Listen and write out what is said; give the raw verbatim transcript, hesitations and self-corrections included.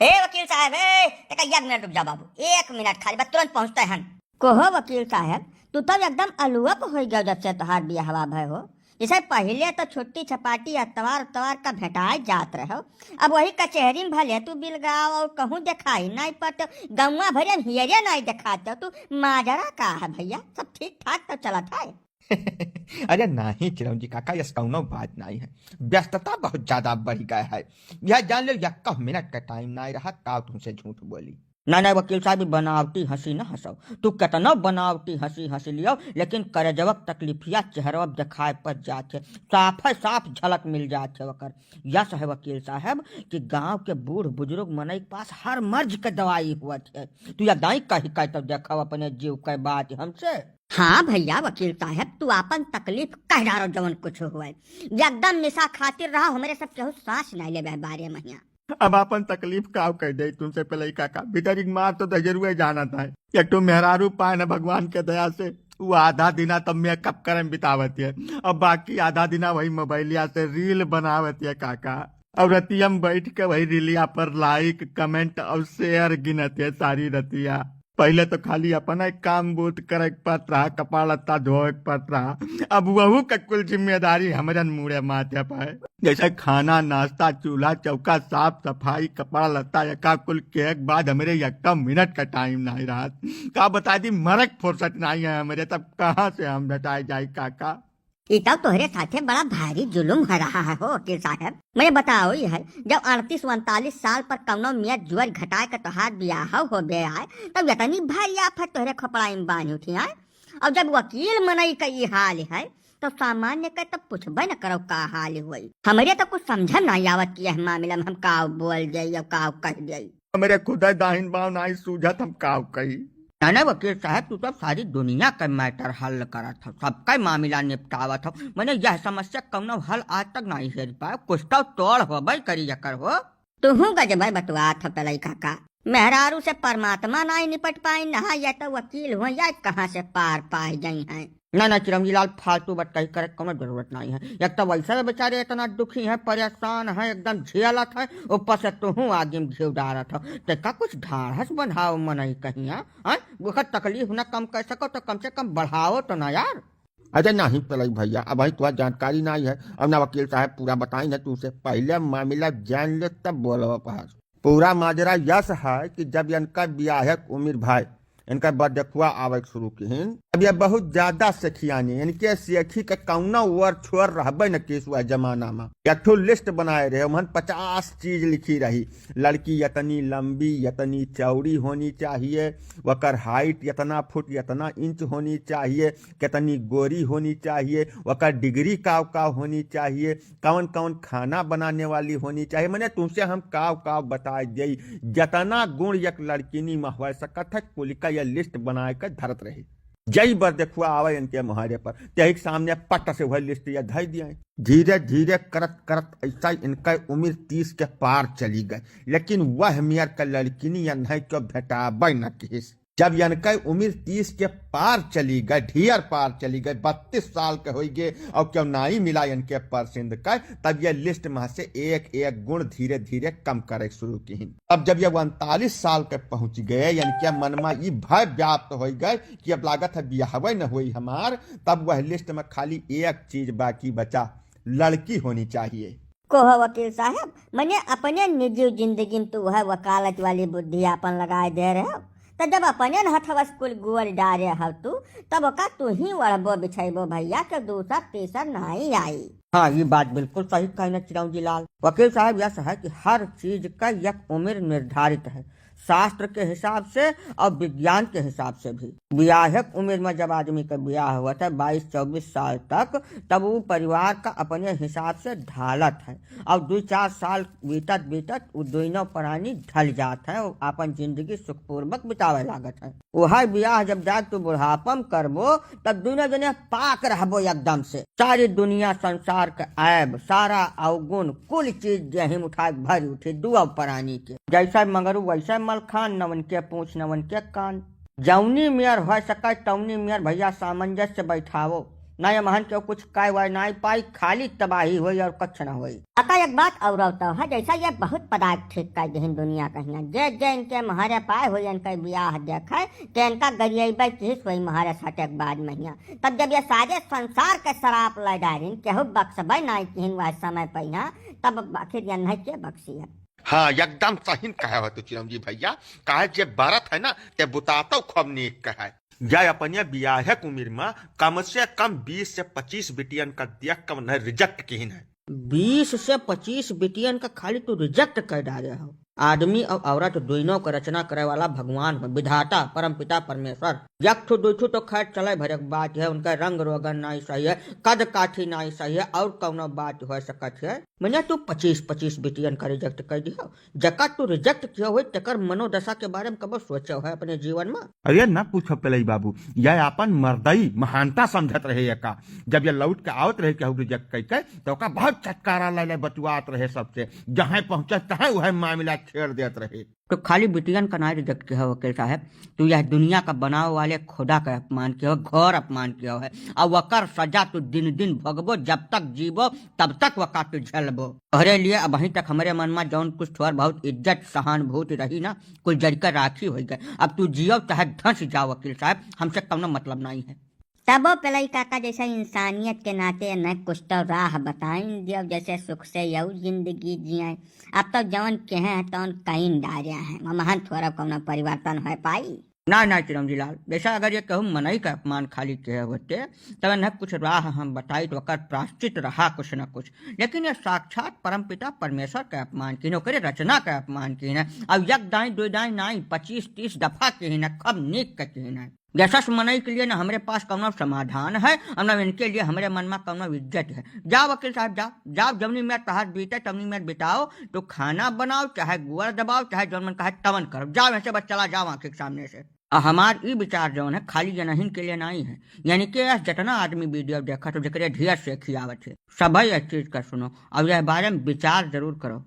ए वकील साहब, ए, तका एक मिनट रुक जा बाबू, एक मिनट खाली, बस तुरंत पहुँचते हन। कहो वकील साहब, तू तब एकदम अलुअप होइ गयो जब से तोहार बियाहवा भय हो। जैसे पहिले तो छुट्टी छपाटी अतवार अतवार का भेटाए जात रहो, अब वही कचहरी में भले तू बिलगाव और कहूँ देखाई नाहीं पड़ते, गौवा भरे में हियरे नाहीं देखाते, तू माजरा का है भैया? सब ठीक ठाक तो चलत है? अरे नाहीं चिरौंजी काका, यस कौनो बात नाहीं है, व्यस्तता बहुत ज्यादा बढ़ गया है। यह जान लो, यक्का मिनट का टाइम नाहीं रहा, काव तुमसे झूठ बोली। ना, ना, वकील साहब, ई बनावटी हँसी ना हँसो। तू केतनो बनावटी हँसी हँसी लियो, लेकिन करजवक तकलीफिया चेहरवा देखाए पड़ जात है। साफ है, साफ झलक मिल जात है ओकर। यस है वकील साहब कि गाँव के बूढ़ बुजुर्ग मनई के पास हर मर्ज के दवाई हुअत है। तू या दाई कही कह तो देखो अपने जीव के बात हमसे। हाँ भैया वकील साहब, तू आपन तकलीफ कह डारो जवन कुछ हुए। एकदम निशा खातिर रहा, हमरे सब केहू सांस नाहीं लेबे बारे महिया। अब आपन तकलीफ काव कह दे तुमसे पहले ही काका, भीतरी के मार तो दहिजरुए जानत है। एक ठो मेहरारू पाए न भगवान के दया से, वो आधा दिना तब मेकअप करे में बितावत है, अब बाकी आधा दिना वही मोबाइलिया से रील बनावत है काका। अब रतिया में बैठ के वही रीलिया पर लाइक, कमेंट और शेयर गिनत है सारी रतिया। पहिले तो खाली अपना काम बूत करे के पड़त रहा, कपड़ा लत्ता धोए के पड़त रहा, अब वहू के कुल जिम्मेदारी हमरन मूड़े माथे पे। जैसे खाना, नाश्ता, चूल्हा, चौका, साफ सफाई, कपड़ा लत्ता, यका कुल के एक बाद हमरे यक्का मिनट का टाइम नाहीं रहत। का बता दी, मरे के फुर्सत नाहीं है हमरे, तब कहाँ से हम भेटाए जाई काका? ई तब तोहरे साथे बड़ा भारी जुलुम हो रहा है हो वकील साहब। मने बताओ ही है, जब अड़तीस उनतालीस साल पर कौनो मियाँ जुअर घटाए के तोहार बियाह हो बे आए, तब इतनी भारी आफत तोहरे खोपड़ाई में बांध उठी आए। और जब वकील मनई का ई हाल है, तो सामान्य के तब पूछबे न करो का हाल होई। हमरे तो कुछ समझ में नाहीं आवत कि यह मामला में हम का बोल जाई या का कह जाई। हमरे खुदे दाहिन बाव नाहीं सूझत, हम काव कही। ना, ना, वकील साहब, तू तो सारी दुनिया के मैटर हल करत हो, सबका मामला निपटावत हो। मने यह समस्या कौनो हल आज तक नाहीं हेर पाए, कुछ तो तोड़ होबे करी एकर हो। तुहूँ गजबे बतुआत हो पलई काका, मेहरारू से परमात्मा नाहीं निपट पाई, ना यह तो वकील हो, या कहाँ से पार पाए गई हैं। ना, ना, चिरौंजी लाल, फालतू बतकही करे के कौनो जरूरत नाहीं है। एक तो वैसे भी बेचारे इतना दुखी हैं, परेशान हैं, एकदम झेलत हैं, ऊपर से तुहूँ आगी में घी डारत हो। तेका कुछ ढाढ़स बंधाओ मनई कहीं, हाँ? हाँ? ओकर तकलीफ ना कम कर सको तो कम से कम बढ़ाओ तो ना यार। अरे नाहीं पलई भैया, अबहीं तोहार जानकारी नाहीं है, अब ना वकील साहब पूरा बताई ना तुमसे, पहिले मामला जान ले तब बोलो बहस। पूरा माजरा यस है कि जब इनका बियाहे के उमिर भय, इनका बरदेखुआ आवे के शुरू किहिन, अब ये बहुत ज्यादा सेखियानी, इनके सेखी के कौनो ओर छोर रहबे न किस वह जमाना में। एक ठो लिस्ट बनाए रहे, उमहन पचास चीज लिखी रही, लड़की इतनी लंबी, इतनी चौड़ी होनी चाहिए, वकर हाइट इतना फुट, इतना इंच होनी चाहिए, कितनी गोरी होनी चाहिए, वकर डिग्री काव काव होनी चाहिए, कौन कौन खाना बनाने वाली होनी चाहिए, मने तुमसे हम काव काव बताए देई। जतना गुण एक लड़किनी में हो सकत है, कुल का यह लिस्ट बनाए के धरत रही। जई बरदेखुआ आवे इनके मुहारे पर, तेही के सामने पट से वह लिस्ट यह धई दिया। धीरे धीरे करत करत ऐसा इनका उम्र तीस के पार चली गई, लेकिन वह मेर का लड़किनी या नहीं क्यों भेटाबे न किहिस। जब इनके उम्र तीस के पार चली गए, ढेर पार चली गए, बत्तीस साल के होई गए और क्यों नाई मिला इनके पसंद का, तब ये लिस्ट में से एक एक गुण धीरे धीरे कम करे शुरू किहिन। अब जब ये उनतालीस साल के पहुंच गए, इनके मन में ई भय व्याप्त होई गए कि अब लागत है बियाहवे न होई हमार, तब वह लिस्ट में खाली एक चीज बाकी बचा, लड़की होनी चाहिए। कहो वकील साहब, मने अपने निजी जिंदगी में तू वह वकालत वाली बुद्धि आपन लगाए दे रहे हो, तो जब अपने न हथवा से कुल गोल डारे हो तू, तब ओका तू ही ओढ़बो बिछैबो भैया, के दूसर तीसर नाई आई। हाँ, ये बात बिल्कुल सही कहने चिरौंजी लाल। वकील साहब, यस है कि हर चीज का एक उम्र निर्धारित है, शास्त्र के हिसाब से और विज्ञान के हिसाब से भी। बियाहे के उम्र में जब आदमी का बियाह होत है, बाईस चौबीस साल तक, तब वो परिवार का अपने हिसाब से ढालत है। और दो चार साल बीतत बीतत वो दोनों प्राणी ढल जात है और अपन जिंदगी सुखपूर्वक बितावे लागत है। वह बियाह जब जाके तू बुढ़ापा में करबो, तब दोनों जने पाक रहबो एकदम से। सारी दुनिया, संसार के ऐब, सारा अवगुण, कुल चीज देही में उठा के भर उठी दुआ प्राणी के। जैसे मंगरू वैसे मलखान, नवन के पूछ नवन के कान। जौनी मेर हो सके तौनी मेर भैया सामंजस्य बैठावो। ना ये महन के कुछ काय वाय ना पाई, खाली तबाही होई और कुछ ना होई। अका एक बात और तो है, जैसा ये बहुत पदार्थ ठीक कर दिहिन दुनिया कहिया, जे जे इनके महरे पाए होई, इनके बियाह देखे, के इनका गरियबे किहिस वही महरे सटे के बाद महिया। तब जब ये सारे संसार के शराप ले डारिन, केहू बख्शबे नाई किहिन वह समय पहिया, तब आखिर ये नहीं के बख्शी है। हाँ, एकदम सही कहे हो तू चिरंजी भैया। काहे जे बरत है ना, ते बुतातो खूब नीक कहे। या अपने बियाहक उम्र में कम से कम बीस से पच्चीस बिटियन का देख के उन्हें रिजेक्ट किहिन है। बीस से पच्चीस बिटियन का खाली तू रिजेक्ट कर डारे हो। आदमी और औरत दोनों का रचना करे वाला भगवान हो, विधाता, परमपिता परमेश्वर। एक ठो दो ठो तो खैर चले भरे के बात है, उनका रंग रोगन नाई सही है, कद काठी नाई सही है, और कौनो बात हो सकत है। मने तू पच्चीस पच्चीस बिटियन का रिजेक्ट कर दियो, जका तू रिजेक्ट किया हुए, तेकर मनोदशा के बारे में कबो सोचो है अपने जीवन में? अरे ना पूछो पेलई बाबू, यह अपन मर्दई महानता समझत रहे एका। जब ये लौट के आवत रहे केहू रिजेक्ट कई के, तो ओका बहुत छटकारा ले ले बतुआत रहे सबसे। जहाँ पहुँचे तहाँ वह मामला छेड़ देत रहे। तो खाली बिटियन का ना रिजेक्ट किया हो वकील साहब, तू यह दुनिया का बनावे वाले खुदा का अपमान किया हो, घोर अपमान किया हो है। और वकर सजा तू दिन दिन भोगबो, जब तक जीबो तब तक वका तू झेलबो। तोहरे लिए अबहीं तक हमरे मन में जौन कुछ थोड़ बहुत इज्जत सहानुभूति रही ना, कुल जड़ के राखी हो गए। अब तू जियो चाहे धंस जाओ वकील साहब, हमसे कौनो मतलब नहीं है। तबो पेलई काका जैसा इंसानियत के नाते न कुछ तो राह बताइन दियो, जैसे सुख से यऊ जिंदगी जिए। अब तो जौन कहे हैं तौन कइन डारे हैं, महन थोड़ा कौनो परिवर्तन हो पाई। ना ना चिरंजी लाल, जैसा अगर ये कहूँ मनई का अपमान खाली किए होते, तब न कुछ राह हम बताई तो ओकर प्राश्चित रहा कुछ न कुछ। लेकिन ये साक्षात परमपिता परमेश्वर का अपमान किहिन, ओकरे रचना का अपमान किहिन। अब एक दाई, दो दाई नाई, पच्चीस तीस दफा किहिन, खूब नीक का किहिन। जैसा मनई के लिए न हमरे पास कौनो समाधान है और न इनके लिए हमरे मन में कौनो इज्जत है। जाओ वकील साहब, जाओ, जाओ, जवनी में तहार बीते तवनी में बिताओ। तो खाना बनाओ, चाहे गुअर दबाओ, चाहे जौन मन कहे तवन करो। जाओ यहाँ से, बस चला जाओ आँखी के सामने से। आ हमार ई विचार जौन है खाली जनहिन के लिए नहीं है, यानी कि यह जितना आदमी वीडियो देखत हो, जेकरे ढेर से खियावत है, सभई इस चीज का सुनो और यह बारे में विचार जरूर करो।